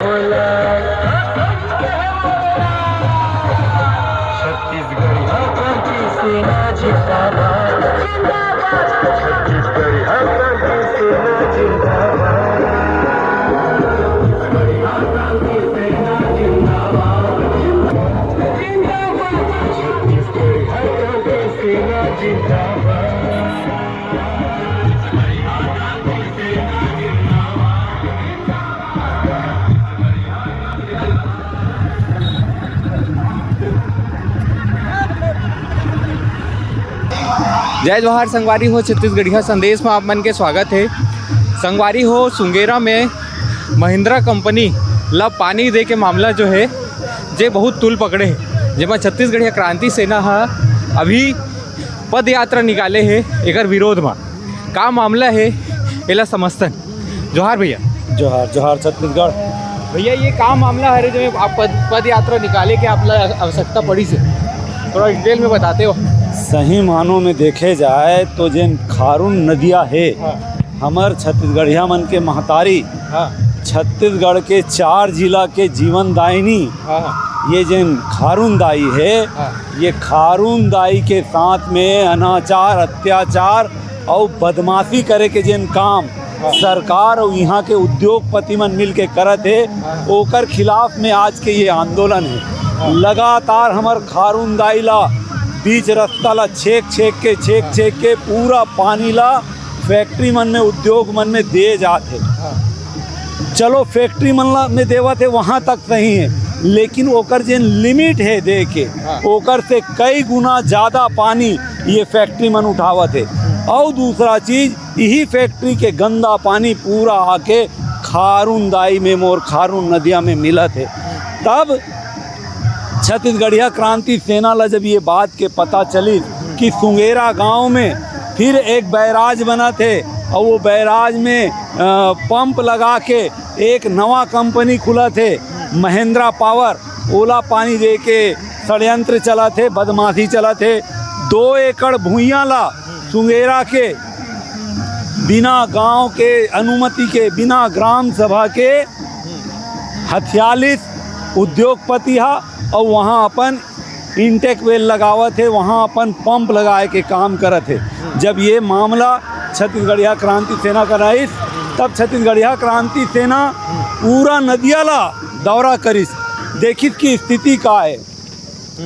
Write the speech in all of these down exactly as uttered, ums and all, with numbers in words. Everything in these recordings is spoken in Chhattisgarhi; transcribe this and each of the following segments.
छत्तीसगढ़िया क्रांति सेना जिंदाबाद। छत्तीसगढ़िया क्रांति सेना जिंदाबाद। छत्तीसगढ़िया क्रांति सेना जिंदाबाद। जय जोहार संगवारी हो, छत्तीसगढ़िया संदेश में आप मन के स्वागत है। संगवारी हो, सुंगेरा में महिंद्रा कंपनी ला पानी दे के मामला जो है, जे बहुत तूल पकड़े है, जेमा छत्तीसगढ़िया क्रांति सेना हा अभी पद यात्रा निकाले है एकर विरोध में। का मामला है, एला समझतन। जोहार भैया। जोहार, जोहार छत्तीसगढ़। भैया, ये का मामला हरे जो आप पद, पद यात्रा निकाले के आप ला आवश्यकता पड़ी से थोड़ा डिटेल में बताते हो? सही मानों में देखे जाए तो जेन खारून नदिया है, हाँ। हमर छत्तीसगढ़िया मन के महतारी, हाँ। छत्तीसगढ़ के चार जिला के जीवन दायिनी, हाँ, हाँ। ये जेन खारून दाई है, हाँ। ये खारून दाई के साथ में अनाचार, अत्याचार अउ बदमाशी करे के जेन काम हाँ। सरकार अउ इहाँ के उद्योगपति मन मिल के करत हे, हाँ। ओकर खिलाफ में आज के ये आंदोलन है। हाँ। लगातार हमर खारून दाई ला बीच रास्ता ला छेक छेक के, छेक हाँ। छेक के पूरा पानी ला फैक्ट्री मन में, उद्योग मन में दे जात हे। हाँ। चलो, फैक्ट्री मन ला में देवत हे, वहाँ तक सही है, लेकिन ओकर जेन लिमिट है दे के, हाँ। ओकर से कई गुना ज्यादा पानी ये फैक्ट्री मन उठावत हे। अउ दूसरा चीज, इही फैक्ट्री के गंदा पानी पूरा आके खारून दाई में, मोर खारून नदिया में मिलत हे। तब छत्तीसगढ़िया क्रांति सेना ला जब ये बात के पता चलिस कि सुंगेरा गांव में फिर एक बैराज बनत हे अउ वो बैराज में, अ, पंप लगा के एक नवा कंपनी खुलत हे, महिंद्रा पावर, ओला पानी दे के षड्यंत्र चलत हे, बदमाशी चलत हे। दो एकड़ भुइयां ला सुंगेरा के बिना गांव के अनुमति के, बिना ग्राम सभा के हथियालिस उद्योगपति हा अउ वहाँ अपन इंटेक वेल लगावत हे, वहाँ अपन पंप लगाए के काम करत हे। जब ये मामला छत्तीसगढ़िया क्रांति सेना कर आइस, तब छत्तीसगढ़िया क्रांति सेना पूरा नदिया ला दौरा करिस, देखिस कि स्थिति का है।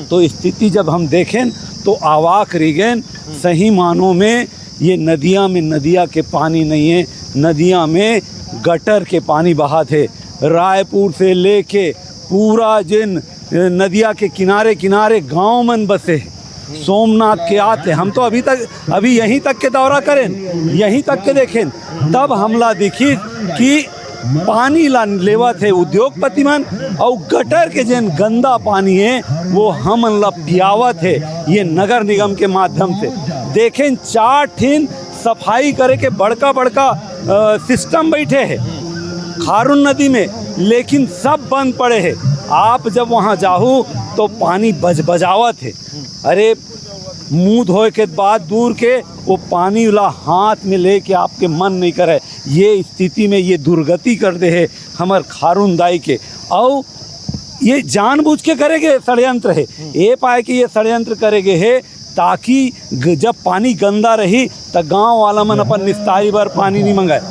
तो स्थिति जब हम देखें तो आवाक रिगेन, सही मानों में ये नदिया में नदिया के पानी नहीं है, नदिया में गटर के पानी बहात हे। रायपुर से लेके पूरा जिन नदिया के किनारे किनारे गांव मन बसे हे, सोमनाथ के आते। हम तो अभी तक, अभी यहीं तक के दौरा करें, यहीं तक के देखें, तब हमला दिखी कि पानी ला लेवत हे उद्योगपति मन, अउ गटर के जेन गंदा पानी हे वो हमन ला पियावत हे ये नगर निगम के माध्यम से। देखें, चार ठिन सफाई करे के बड़का बड़का, अ, सिस्टम बैठे हे खारून नदी में, लेकिन सब बंद पड़े हे। आप जब वहाँ जाहू तो पानी बजबजावत हे। अरे, मुंह धोए के बाद दूर के वो पानी ला हाथ में लेके आपके मन नहीं करे। ये स्थिति में ये दुर्गति कर दे हे हमर खारून दाई के। अउ ये जानबूझ के करे गे षड्यंत्र हे, ये पाए कि ये षड्यंत्र करे गे हे ताकि ग-, जब पानी गंदा रही त गांव वाला मन अपन निस्तारी बर पानी नहीं मंगाए।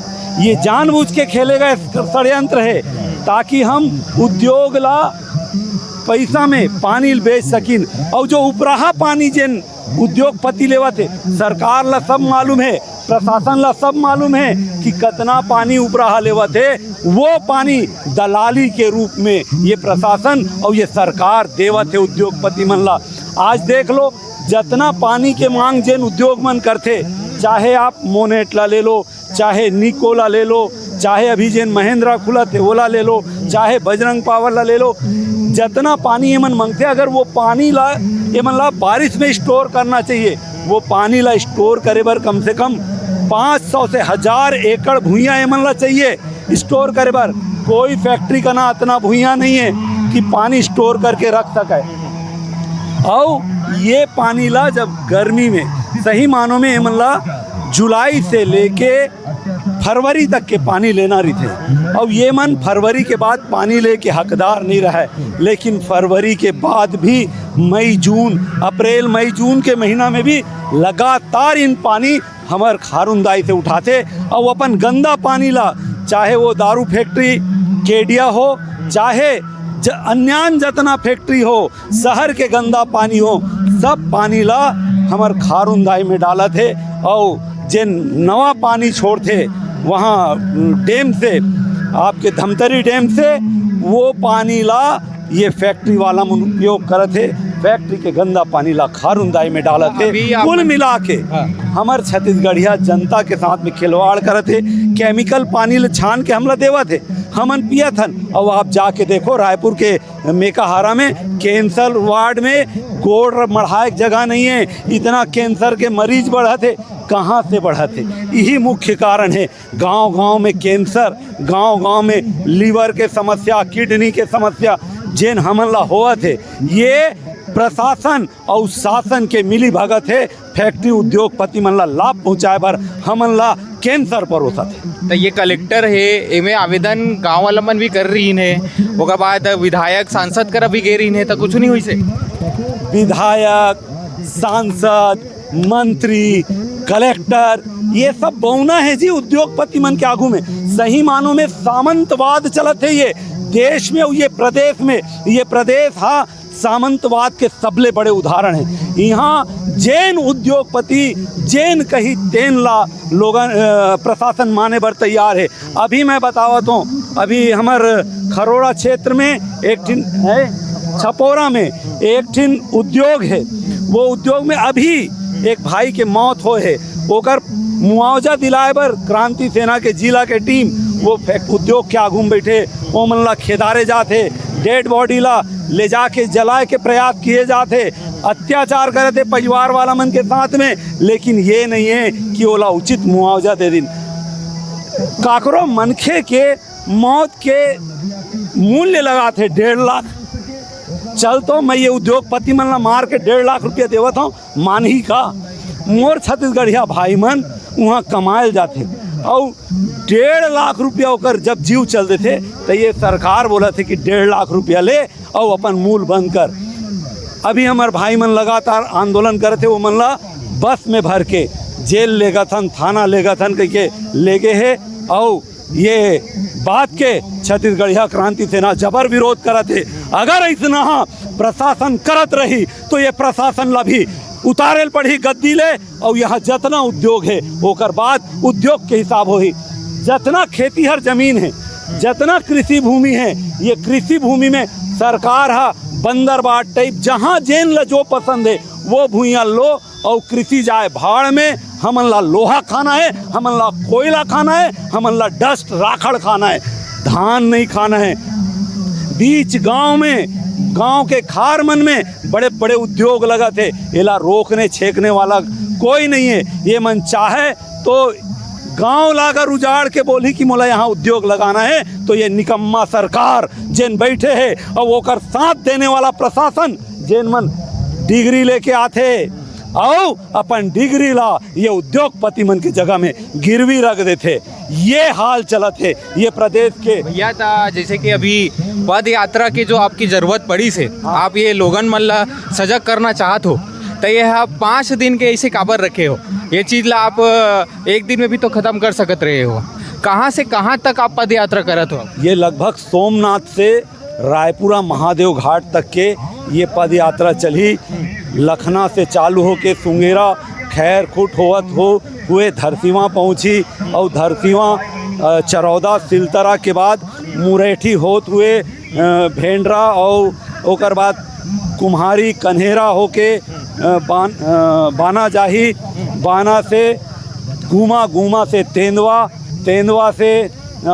ये जानबूझ के खेले गए षड्यंत्र हे ताकि हम उद्योग ला पैसा में पानी बेच सकिन। अउ जो उपराहा पानी जेन उद्योगपति लेवत हे, सरकार ला सब मालूम हे, प्रशासन ला सब मालूम हे कि कतना पानी उपराहा लेवत हे। वो पानी दलाली के रूप में ये प्रशासन अउ ये सरकार देवत हे उद्योगपति मन ला। आज देख लो, जतना पानी के मांग जेन उद्योग मन करथे, चाहे आप मोनेट ला ले लो, चाहे निको ला ले लो, चाहे अभी जेन महिंद्रा खुलत हे ओला ले लो, चाहे बजरंग पावर ला ले लो, जतना पानी एमन मंगथे, अगर वो पानी ला, एमन ला बारिश में स्टोर करना चाहिए, वो पानी ला स्टोर करे बर कम से कम पाँच सौ से हजार एकड़ भुइयां एमन ला चाहिए स्टोर करे बर। कोई फैक्ट्री कना अतना भुइयां नहीं है कि पानी स्टोर करके रख सके। अउ ये पानी ला जब गर्मी में, सही मानों में एमन ला जुलाई से लेके फरवरी तक के पानी लेना रहिथे। अउ ये मन फरवरी के बाद पानी ले के हकदार नहीं रहय, लेकिन फरवरी के बाद भी मई, जून, अप्रैल, मई, जून के महीना में भी लगातार इन पानी हमर खारुंदाई से उठाथे अउ अपन गंदा पानी ला, चाहे वो दारू फैक्ट्री केडिया हो, चाहे ज-, अन्यान जतना फैक्ट्री हो, शहर के गंदा पानी हो, सब पानी ला हमर खारुंदाई में डालत हे। अउ जेन नवा पानी छोड़थे वहाँ डैम से, आपके धमतरी डैम से, वो पानी ला ये फैक्ट्री वाला मन उपयोग करत हे। फैक्ट्री के गंदा पानी ला खारुंदाई में डालत हे। अभी आप कुल मिला के हाँ। हमर छत्तीसगढ़िया जनता के साथ में खिलवाड़ करत हे। केमिकल पानी ल छान के हमला देवत हे, हमन पियत हन। अउ आप जाके देखो, रायपुर के मेकाहारा में कैंसर वार्ड में गोड़ मढ़ाए के जगह नहीं है, इतना कैंसर के मरीज बढ़त हे। कहाँ से बढ़त हे? यही मुख्य कारण है। गांव गांव में कैंसर, गांव गांव में लिवर के समस्या, किडनी के समस्या जेन हमन ला होवत हे, ये प्रशासन अउ शासन के मिली भगत हे। फैक्ट्री उद्योगपति मन ला लाभ पहुंचाए बर हमन ला कैंसर परोसत हे। तो ये कलेक्टर हे, एमे आवेदन गांव वाला मन भी कर रही हे, ओकर बाद विधायक सांसद करा भी गे रही हे, तो कुछ नहीं हुई से। विधायक, सांसद, मंत्री, कलेक्टर, ये सब बौना है जी उद्योगपति मन के आगू में। सही मानों में सामंतवाद चलत है ये देश में, ये प्रदेश में। ये प्रदेश हा सामंतवाद के सबले बड़े उदाहरण है। यहाँ जेन उद्योगपति जेन कही तेन ला लोगन, अ, प्रशासन माने बर तैयार है। अभी मैं बतावत हूँ, अभी हमर खरोड़ा क्षेत्र में एक ठिन है, छपोरा में एक ठिन उद्योग है, वो उद्योग में अभी एक भाई के मौत होए है, ओकर मुआवजा दिलाए बर क्रांति सेना के जिला के टीम वो फैक-, उद्योग के आगू में बैठे, ओमन ला खेदारे जात हे, डेड बॉडी ला ले जाके जलाए के प्रयास किए जात हे, अत्याचार करत हे परिवार वाला मन के साथ में, लेकिन ये नहीं है कि ओला उचित मुआवजा दे दिन। काकरो मनखे के मौत के मूल्य लगात हे डेढ़ लाख। चल तो मैं ये उद्योगपति मन ला मार के डेढ़ लाख रुपया देवत हूँ, मानही का? मोर छत्तीसगढ़िया भाई मन उहाँ कमायल जाथे, अउ डेढ़ लाख रुपया ओकर जब जीव चल देथे, त ये सरकार बोलत हे कि डेढ़ लाख रुपया ले अउ अपन मूल बंद कर। अभी हमर भाई मन लगातार आंदोलन करत हे, ओमन ला बस में भर के जेल लेगत हन, थाना लेगत हन कहिके लेगे हे। अउ ये बात के छत्तीसगढ़िया क्रांति सेना जबर विरोध करत हे। अगर अइसना हा प्रशासन करत रही, तो ये प्रशासन ला भी उतारेल पड़ही गद्दी ले, अउ यहाँ जतना उद्योग हे, ओकर बाद उद्योग के हिसाब होही। जतना खेतीहर जमीन हे, जतना कृषि भूमि हे, ये कृषि भूमि में सरकार हा बंदरबाट टाइप, जहाँ जेन ला जो पसंद हे, वो भुइयां लो, अउ कृषि जाए भाड़ में। हमन ला लोहा खाना हे, हमन ला कोयला खाना हे, हमन ला डस्ट राखड़ खाना हे, धान नहीं खाना हे। बीच गांव में, गांव के खार मन में बड़े बड़े उद्योग लगत हे, एला रोकने छेकने वाला कोई नहीं हे। ये मन चाहे तो गांव ला अगर उजाड़ के बोलही कि मोला यहाँ उद्योग लगाना हे, तो ये निकम्मा सरकार जेन बैठे हे अउ ओकर साथ देने वाला प्रशासन जेन मन डिग्री लेके आथे अउ अपन डिग्री ला ये उद्योगपति मन के जगह में गिरवी रख देथे। ये हाल चलत हे ये प्रदेश के। भैया, ता जैसे कि अभी पद यात्रा के जो आपकी जरूरत पड़ी से, आप ये लोगन मन ला सजग करना चाहत हो, तो ये आप पाँच दिन के ऐसे काबर रखे हो? ये चीज ला आप, अ, एक दिन में भी तो खत्म कर सकत रहे हो। कहाँ से कहाँ तक आप पद यात्रा करत हो? ये लगभग सोमनाथ से रायपुरा महादेव घाट तक के ये पद यात्रा चलही। लखना से चालू होके सुंगेरा, खैरखुट होवत हो हुए धरसीवा पहुँची अउ धरसीवा, अ, चरौदा, सिलतरा के बाद मुरैठी होत हुए, अ, भेंडरा अउ ओकर बाद कुम्हारी कन्हेरा होके, अ, बान-, अ, बाना जाही, बाना से गुमा, गुमा से तेंदवा, तेंदवा से अ,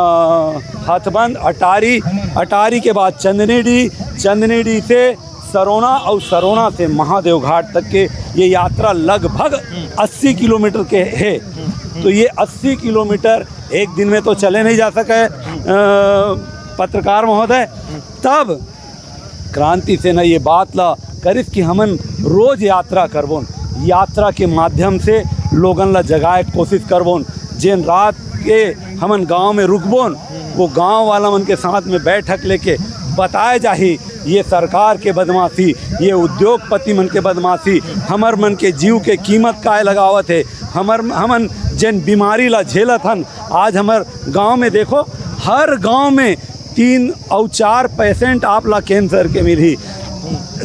हथबंद, अटारी, अटारी के बाद चंदनीडीह, चंदनीडीह से सरोना और सरोना से महादेव घाट तक के ये यात्रा लगभग अस्सी किलोमीटर के है। तो ये अस्सी किलोमीटर एक दिन में तो चले नहीं जा सके, अ, पत्रकार महोदय। तब क्रांति सेना ये बात ला करिस कि हमन रोज यात्रा करबोन, यात्रा के माध्यम से लोगन ला जगाए के कोशिश करबोन। जेन रात के हमन गांव में रुकबोन, वो गांव वाला मन के साथ में बैठक लेके बताए जाही, ये सरकार के बदमाशी, ये उद्योगपति मन के बदमाशी, हमर मन के जीव के कीमत काय लगावत हे। हमर, हमन जेन बीमारी ला झेलत हन, आज हमर गांव में देखो, हर गांव में तीन अउ चार परसेंट आप ला कैंसर के मिलही,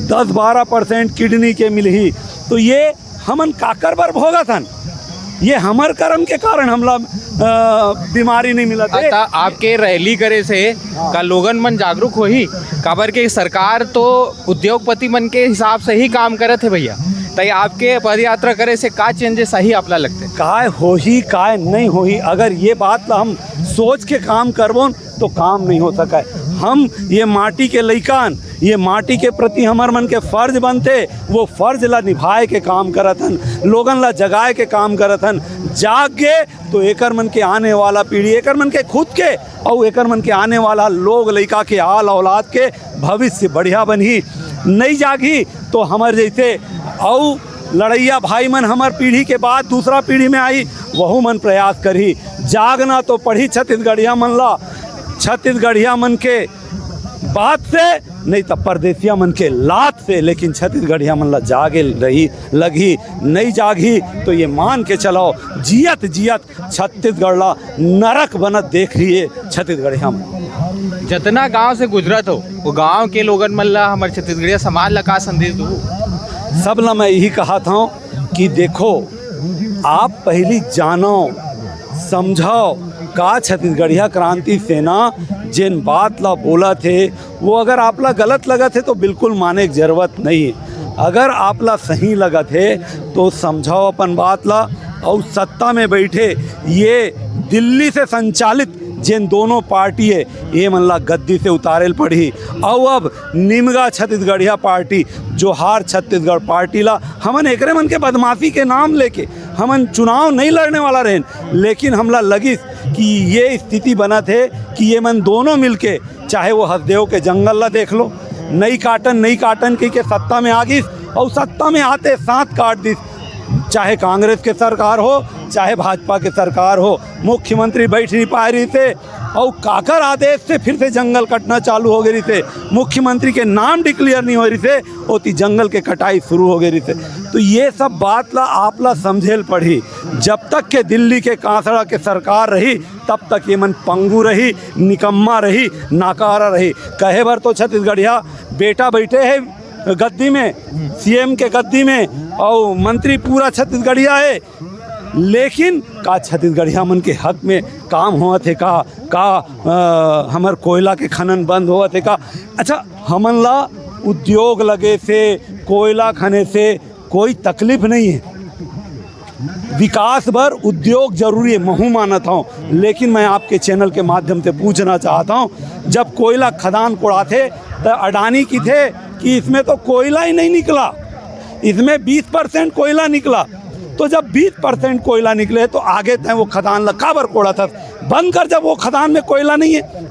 दस बारह परसेंट किडनी के मिलही। तो ये हमन काकर बर भोगत हन? ये हमर कर्म के कारण हमला, अ, बीमारी नहीं मिलत हे। त आपके रैली करे से का लोगन मन जागरूक होही? काबर के सरकार तो उद्योगपति मन के हिसाब से ही काम करत हे भैया। त आपके पदयात्रा करे से का चेंजेस आही आपला लगथे? काय होही, काय नहीं होही, अगर ये बात ला हम सोच के काम करबोन तो काम नहीं हो सके। हम ये माटी के लइकान, ये माटी के प्रति हमर मन के फर्ज बनथे, वो फर्ज ला निभाए के काम करत हन, लोगन ला जगाए के काम करत हन। जाग गे तो एकर मन के आने वाला पीढ़ी, एकर मन के खुद के अउ एकर मन के आने वाला लोग लइका के आल औलाद के भविष्य बढ़िया बनही। नहीं जागही तो हमर जैसे अउ लड़ैया भाई मन हमर पीढ़ी के बाद दूसरा पीढ़ी में आही, वहू मन प्रयास करही। जागना तो पड़ही छत्तीसगढ़िया मन ला, छत्तीसगढ़िया मन के बात से, नहीं त परदेसिया मन के लात से, लेकिन छत्तीसगढ़िया मन ला जागे रही लगही। नहीं जागही तो ये मान के चलो, जियत जियत छत्तीसगढ़ ला नरक बनत देख रही है छत्तीसगढ़िया मन। जतना गांव से गुजरत हो, वो गांव के लोगन मन ला, हमर छत्तीसगढ़िया समाज ला का संदेश दू? सब ला मैं यही कहत हूँ कि देखो, आप पहली जानो, समझो, का छत्तीसगढ़िया क्रांति सेना जेन बात ला बोलत हे, वो अगर आप ला गलत लगत हे तो बिल्कुल माने के जरूरत नहीं है। अगर आप ला सही लगत हे तो समझाओ अपन बात ला, अउ सत्ता में बैठे ये दिल्ली से संचालित जेन दोनों पार्टी है, ये मन ला गद्दी से उतारे ल पड़ही। अउ अब निमगा छत्तीसगढ़िया पार्टी, जोहार छत्तीसगढ़ पार्टी ला हमन एकरे मन के बदमाशी के नाम लेके हमन चुनाव नहीं लड़ने वाला रहेन, लेकिन हमला लगिस कि ये स्थिति बनत हे कि ये मन दोनों मिलके, चाहे वो हसदेव के जंगल ला देख लो, नहीं काटन, नहीं काटन कहि के सत्ता में आ गिस, अउ सत्ता में आते साथ काट दिस। चाहे कांग्रेस के सरकार हो, चाहे भाजपा के सरकार हो, मुख्यमंत्री बैठ नहीं पाए रहिस हे, अउ काकर आदेश से फिर से जंगल कटना चालू हो गे रहिस हे, मुख्यमंत्री के नाम डिक्लेयर नहीं हो रहिस हे, ओती जंगल के कटाई शुरू हो गे रहिस हे। तो ये सब बात ला आप ला समझे ल पड़ही। जब तक के दिल्ली के कांसड़ा के सरकार रही, तब तक ये मन पंगु रही, निकम्मा रही, नाकारा रही। कहे बर तो छत्तीसगढ़िया बेटा बैठे हे गद्दी में, सीएम के गद्दी में, अउ मंत्री पूरा छत्तीसगढ़िया हे, लेकिन का छत्तीसगढ़िया मन के हक में काम होवत हे का? का, अ, हमर कोयला के खनन बंद होवत हे का? अच्छा, हमन ला उद्योग लगे से, कोयला खने से कोई तकलीफ नहीं है। विकास बर उद्योग जरूरी है, महू मानत हूँ, लेकिन मैं आपके चैनल के माध्यम से पूछना चाहता हूँ, जब कोयला खदान कोड़ाथे तो अडानी किथे कि इसमें तो कोयला ही नहीं निकला, इसमें बीस परसेंट कोयला निकला। तो जब बीस परसेंट कोयला निकले तो आगे तय वो खदान ला काबर कोड़ाथस? बंद कर, जब वो खदान में कोयला नहीं है।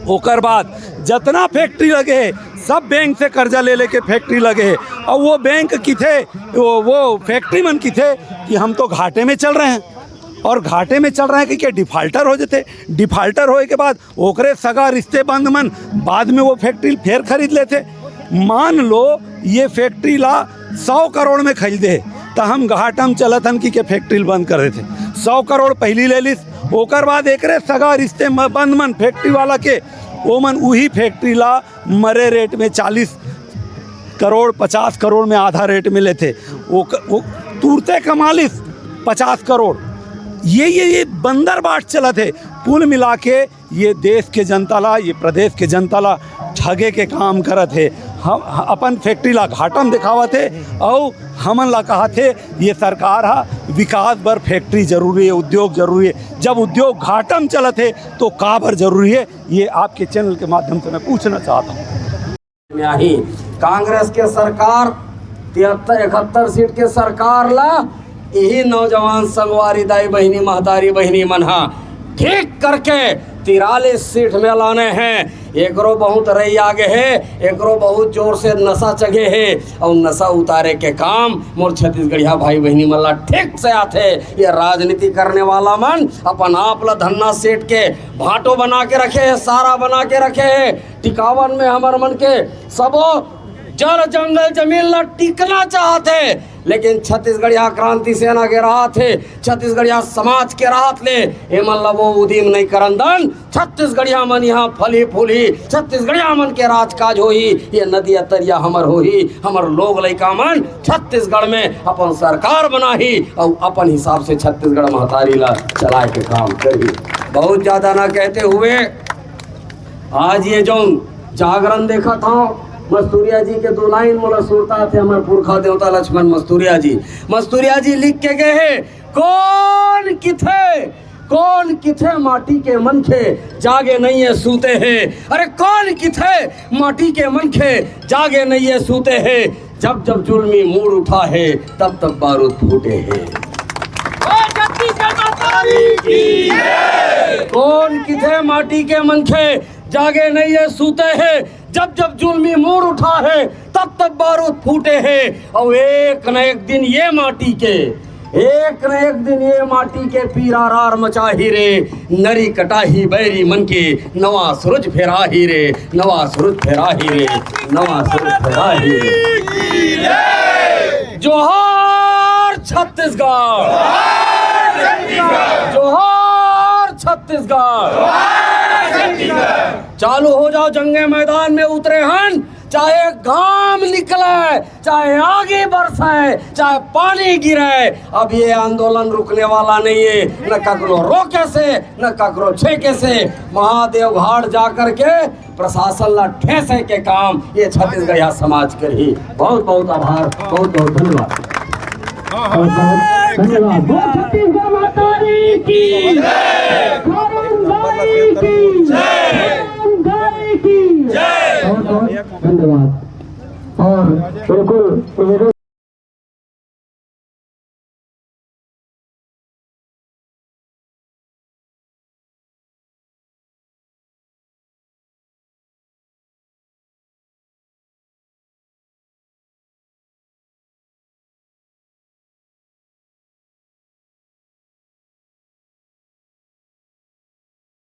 ओकर बाद जतना फैक्ट्री लगे हे, सब बैंक से कर्जा ले लेके फैक्ट्री लगे हे, अउ वो बैंक किथे, वो, वो फैक्ट्री मन किथे कि हम तो घाटे में चल रहे हैं, अउ घाटे में चल रहे हैं कहि के डिफाल्टर हो जाथे। डिफाल्टर होए के बाद ओकरे सगा रिश्ते बंद मन बाद में वो फैक्ट्री फेर खरीद लेथे। मान लो ये फैक्ट्री ला सौ करोड़ में खरीदे हे, त हम घाटा में चलत हन कहि के फैक्ट्री ल बंद कर देथे। सौ करोड़ पहली ले लिस, ओकर बाद एकरे सगा रिश्ते म-, बंद मन फैक्ट्री वाला के, ओमन उही फैक्ट्री ला मरे रेट में चालीस करोड़, पचास करोड़ में आधा रेट में लेथे, वो क-, वो तुरते कमा लिस पचास करोड़। ये, ये, ये बंदर बाट चलत हे। कुल मिला के ये देश के जनता ला, ये प्रदेश के जनता ला ठगे के काम करत हे। हम अपन फैक्ट्री ला घाटा में दिखावत हे, अउ हमन ला कहत हे ये सरकार हा विकास बर फैक्ट्री जरूरी है, उद्योग जरूरी है। जब उद्योग घाटा में चलत हे तो काबर जरूरी है, ये आपके चैनल के माध्यम से मैं पूछना चाहता हूँ। में आही। कांग्रेस के सरकार, तिहत्तर इकहत्तर सीट के सरकार ला इही नौजवान संगवारी, दाई बहिनी, महतारी बहिनी मन हा ठीक करके तिरालीस सीट में लाने हैं। एकरो बहुत रई आगे हे, एकरो बहुत जोर से नशा चघे हे, अउ नशा उतारे के काम मोर छत्तीसगढ़िया भाई बहिनी मन ला ठीक से आथे। ये राजनीति करने वाला मन अपन आप ला धन्ना सेठ के भांटो बना के रखे हे, सारा बना के रखे हे। टिकावन में हमर मन के सबो जल जंगल जमीन ला टिकना चाहत हे, लेकिन छत्तीसगढ़िया क्रांति सेना के रहत हे, छत्तीसगढ़िया समाज के रहत ले एमन ला वो उदिम नहीं करन दन। छत्तीसगढ़िया मन यहाँ फली फूलही, छत्तीसगढ़िया मन के राजकाज होही, ये नदिया तरिया हमर होही, हमर लोग लइका मन छत्तीसगढ़ में अपन सरकार बनाही अउ अपन हिसाब से छत्तीसगढ़ महतारी ला चलाए के काम करही। बहुत ज्यादा ना कहते हुए आज ये जौन जागरण देखत हव, मस्तूरिया जी के दो लाइन मोला सुरता थे, हमर पुरखा देवता लक्ष्मण मस्तूरिया जी, मस्तूरिया जी लिख के गए हे, कोन किथे, कोन किथे माटी के मनखे जागे नहीं है सूते हे। अरे कोन किथे माटी के मनखे जागे नहीं है सूते हे। जब जब जुल्मी मूड उठा हे, तब तब बारूद फूटे हे। कोन किथे माटी के मनखे जागे नहीं है सूते हे। जब जब जुल्मी मूड उठा हे, तब तब बारूद फूटे हे। अउ एक न एक दिन ये माटी के, एक न एक दिन ये माटी के पीरा रार मचाही रे। नरी कटाही बैरी मन के, नवा सूरज फेराही रे, नवा सूरज फेराही रे, नवा सूरज फेराही रे। जोहार छत्तीसगढ़, जोहार छत्तीसगढ़। चालू हो जाव, जंगे मैदान में उतरे हन, चाहे घाम निकले, चाहे आगी बरसे, चाहे पानी गिरे, अब ये आंदोलन रुकने वाला नहीं है। न ककरो रोके से, न ककरो छेके से। महादेव घाट जा करके प्रशासन ला ठेसे के काम ये छत्तीसगढ़िया समाज करही। बहुत बहुत आभार, बहुत बहुत धन्यवाद। बहुत बहुत धन्यवाद। बोल छत्तीसगढ़ महतारी की, धर्म भाई की, धर्म भाई की। बहुत बहुत धन्यवाद। और बिल्कुल